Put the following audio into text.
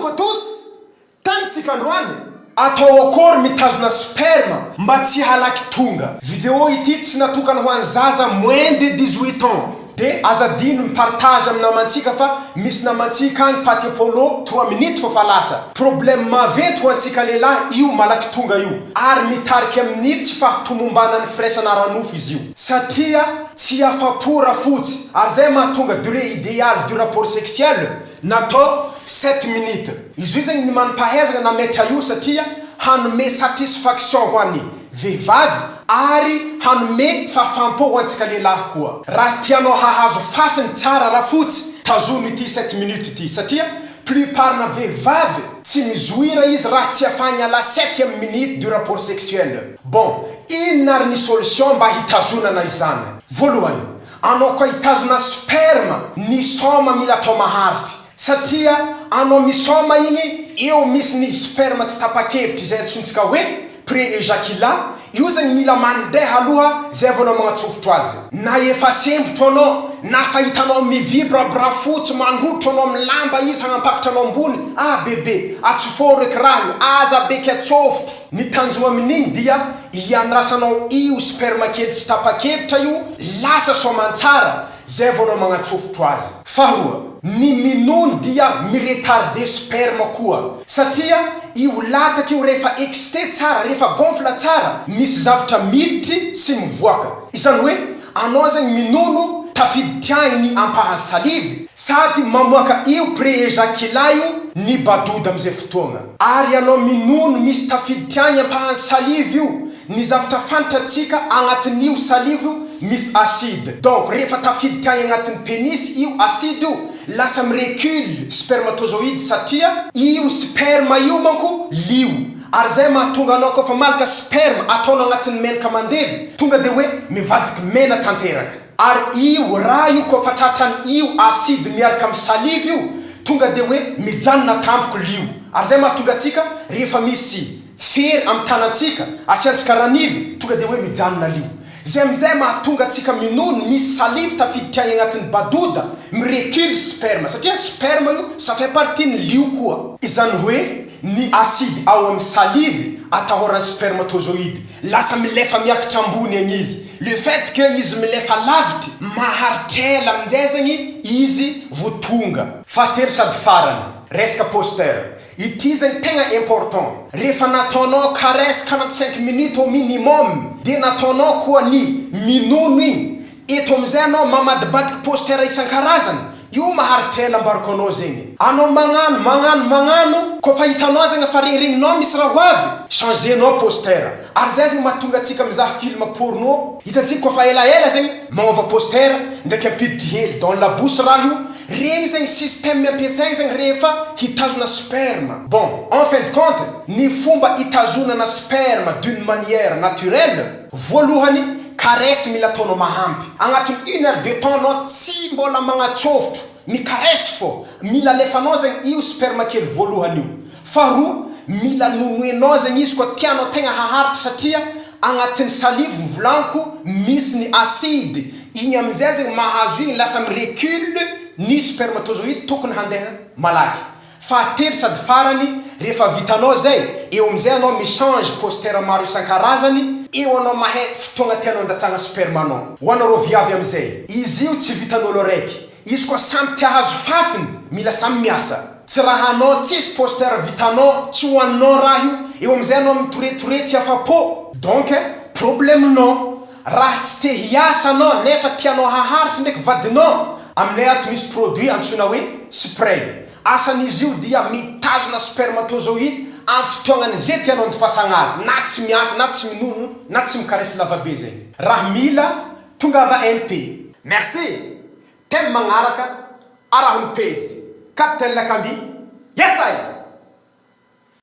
Bonjour à tous! Tamintsika androany, atao akory mitazona sperme mba tsy halaky tonga. Vidéo ity tsy natokana ho an'ny zaza moins de 18 ans. De aza adino mi partage amin'ny namantsika fa misy namantsika agny paty polo trois minutes fô fa lasa. Problème maventy ho antsika lehilahy io malaky tonga io ary mitarika amin'ny tsy fahatomombanan'ny firaisana ara-nofo izy io. Satria tsy afa-po rafotsy ary zay mahatonga durée idéale du rapport sexuel natao sept minutes. Izy io zegny ny manam-pahaizagna nametra io satria hanome satisfaction ho an'ny vehivavy ary hanome fahafaham-po ho antsika lehilahy koa. Raha tianao hahazo fafiny tsara rafotsy, tazono ity sept minutes ity satria plupart-na vehivavy tsy mizoira izy raha tsy afahany à la septième minute du rapport sexuel. Bon, inona ary ny solution mba hitazonana izany? Voalohany, anao koa hitazona sperme, ny soma mila atao maharitry. Satria anao misoma igny, eo misy ny sperme tsy tapa-kevitra izay antsointsika hoe pré-ejaculat, io zegny mila mandeha aloha zay vao anao magnatsofotro azy. Na efa sempotro anao, na fa hitanao mi-vibre bras fotsy mandrotro anao amin'ny lamba izy hagnampakatra anao ambony, ah bebe, atsoforo eky raha io, aza beky atsofotro. Ny tanjogno amin'igny dia hiandrasanao io sperme kely tsy tapa-kevitra io lasa soamantsara zay vao anao magnatsofotro azy. Faharoa, ny minono dia mi-retarder sperme koa satria io lataka io rehefa excité tsara, rehefa gonfle tsara, misy zavtra miditry sy mivoaka. Izany hoe anao zegny minono tafiditry agny ny ampahan'ny salive sady mamoaka io pré-ejaculat io ny badoda amizay fotoagna. Ary ianao minono misy tafiditry agny ampahan'ny salive io, ny zavtra fantratsika agnatin'io salive io misy acide donc rehefa tafiditra agny agnatin'ny pénis io acide io lasa mi-recule spermatozoïde satria io sperme io manko lio ary zay mahatonga anao kofa malaka sperme ataonao agnatin'ny menaka mandevy tonga de hoe mivadiky mena tanteraka ary io raha io kofa tratran'io acide miaraka amin'ny salive io tonga de hoe mijanona tampoko lio ary zay mahatonga atsika rehefa misy Fery amin'ny tanantsika, asiantsika ranivy, tonga dia hoe mijanona lio. Zay amin'izay mahatonga antsika minono misy salive tafiditra any agnatin'ny badoda, mi-recule sperme, satria sperme io ça fait partie ny lio koa. Izany hoe ny acide ao amin'ny salive atahoran'ny spermatozoïde, lasa milefa miakatra ambony agny izy. Le fait que izy milefa lavitry, maharitra ela amin'izay zegny izy vo tonga. Fahatelo sady farany, resaka posture. Ity zegny tegna important, rehefa nataonao caresse 45 minutes au minimum de nataonao koa ny minono igny, eto amizay anao mamadibadiky posture isan-karazany, io maharitra ela ambarako anao zegny. Anao magnano, magnano, magnano, kôfa hitanao zegny fa regniregninao misy raha ho avy, changer-nao posture. Ary zay zegny mahatonga antsika mizaha film porno, hitantsika kôfa elaela zegny magnôva posture, ndraiky ampiditry hely dans la bouche raha io, Regny zegny système ampiasaigny zegny rehefa hitazona sperme. Bon, en fin de compte, ny fomba hitazonana sperme d'une manière naturelle, voalohany, caresse mila ataonao mahampy. Agnatin'ny une heure de temps anao tsy mbola magnatsôfotro, mi-caresse fô. Mila alefanao zegny io sperme kely voalohany io. Faharoa, mila nonoenao zegny izy koa tianao tegna haharitra satria agnatin'ny salive volagniko misy ny acide, Igny amizay zegny mahazo igny lasa mi recul ny spermatozoïde tokony handeha malaky. Fahatelo sady farany, rehefa vitanao zay, eo amizay anao mi change postere maro isan-karazany, eo anao mahay fotoagna tianao andatsagna sperme anao. Ho anareo viavy amizay, izy io tsy vitan'olo araiky, izy koa samy te hahazo fafiny, mila samy miasa. Tsy raha anao tsisy postere vitanao, tsy ho anao raha io, eo amizay anao mitoretore tsy afa-po, donc problème nao. Raha tsy te hiasa anao nefa tianao haharitra ndraiky vadinao, aminay ato misy produit antsoina hoe spray. Asan'izy io dia mitazona spermatozoïde amin'ny fotoagnany ze tianao andifasagna azy, na tsy miasa na tsy minono na tsy mi-caresse lavabe zegny. Raha mila, tongava MP. Merci! Thème magnaraka, araho ny pejy. Captain Lakamby, Yes I!